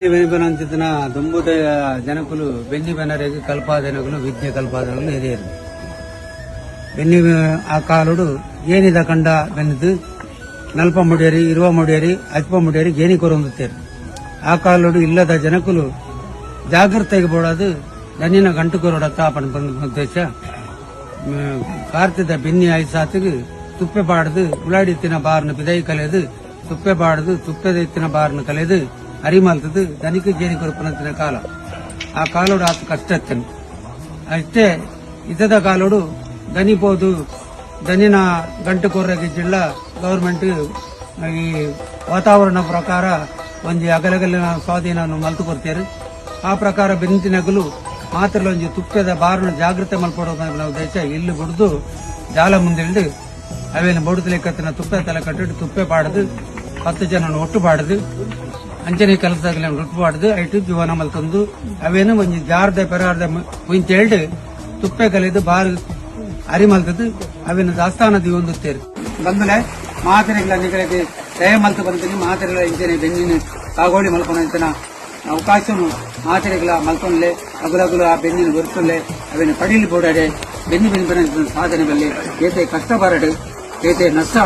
ಬೆನ್ನಿ ದುಂಬುದ ಜನಕುಲು ಬೆನ್ನಿ ಬೆನರೆಗ್ ಕಲ್ಪಾದನಗುಲು, ವಿದ್ಯೆ ಕಲ್ಪಾದನಗುಲು ಹಿರಿಯರು. ಬೆನ್ನಿ ಆ ಕಾಲೋಡು ಗೇನಿದ ಕಂಡ ಬೆನ್ನಿದ್ 40 ಮುಡಿಯರಿ, 20 ಮುಡಿಯರಿ, 50 ಮುಡಿಯರಿ ಗೇಣಿ ಕೊರೊಂದುತ್ತೇರು. ಆ ಕಾಲೋಡು ಇಲ್ಲದ ಜನಕುಲು ಜಾಗ್ರತೆಗೆ ಬೋಡಾದ್ ದನಿನ ಗಂಟು ಕೊರೊಡತ್ತ ಪನ್ಪುನ ಉದ್ದೇಶ ಕಾರ್ತಿದ ಬೆನ್ನಿ ಐಸಾತಿಗೆ ತುಪ್ಪೆ ಪಾಡ್ದು, ಉಲಾಡಿ ಇತ್ತಿನ ಬಾರ್ನ ಪಿದೈ ಕಲೆದು, ತುಪ್ಪೆ ಪಾಡ್ದು, ತುಪ್ಪೆದ ಇತ್ತಿನ ಬಾರ್ನ ಕಲೆದು ಅರಿ ಮಲ್ತದು ದನಿಕ್ ಗೇಣಿ ಕೊರ್ಪುನಂತಿನ ಕಾಲ. ಆ ಕಾಲೋಡು ಆತ್ ಕಷ್ಟ ಇತ್ತನು. ಅಷ್ಟೇ ಇತದ ಕಾಲೋಡು ದನಿ ಪೋದು ದನಿನ ಗಂಟು ಕೊರ್ರಗೆ ಜಿಲ್ಲ ಗವರ್ಮೆಂಟ್ ಈ ವಾತಾವರಣ ಪ್ರಕಾರ ಒಂಜಿ ಅಗಲಗಲಿನ ಸ್ವಾಧೀನ ಮಲ್ತು ಕೊರ್ತೇರು. ಆ ಪ್ರಕಾರ ಬೆಂತಿನಗಲು ಮಾತ್ರ ಒಂಜಿ ತುಪ್ಪೆದ ಬಾರನ ಜಾಗ್ರತೆ ಮಲ್ಪೊಡು ಪನ್ಪಿನ ಉದ್ದೇಶ ಇಲ್ಲು ಬುಡ್ದು ಜಾಲ ಮುಂದಿಲ್ದು ಅವೇನು ಬೋಡುತ್ತಲೆಕ್ಕತ್ತಿನ ತುಪ್ಪೆ ತಲೆ ಕಟ್ಟಿಟ್ಟು, ತುಪ್ಪೆ ಪಾಡ್ದು, 10 ಜನ ಒಟ್ಟು ಪಾಡ್ದು, ಅಂಚನೆ ಕೆಲಸದಾಗಲಿ ಒಟ್ಟು ಪಾಡ್ದು, ಐಟು ಜೀವನ ಮಲ್ತೊಂದು, ಅವೇನು ಒಂಜಿ ಜಾರ್ದ ಪೆರಾರ್ದ ಮುಯಿಂತೇಳ್ಡು ತುಪ್ಪೆ ಕಲಿದು ಬಾರ್ ಅರಿ ಮಲ್ತದ್ದು ಅವೇನು ದಾಸ್ತಾನ ದೀವೊಂದುತ್ತೇರು. ಬಂದಲೆ ಮಾತೆರೆಗ್ಲ ನಿಗಳಿಗೆ ದಯ ಮಲ್ತು ಬಂತೀನಿ. ಮಾತೆರೆಗಳ ಇಂಚನೆ ಬೆನ್ನಿನ ಸಾಗೋಳಿ ಮಲ್ಪೊನ ಅವಕಾಶನು ಮಾತೆರೆಗ್ಲ ಮಲ್ತೊನ್ಲೆ. ಅಗುಲಗುಲು ಆ ಬೆನ್ನಿನ ಗೊತ್ತೊಲ್ಲೆ, ಅವೇನು ಪಡೀಲಿ ಬೋಡಾಡೆ. ಬೆನ್ನಿ ಬೆನ್ನಿ ಸಾಧನೆ ಬಲ್ಲಿ ಏತೆ ಕಷ್ಟ ಬರಡು, ಏತೆ ನಷ್ಟ.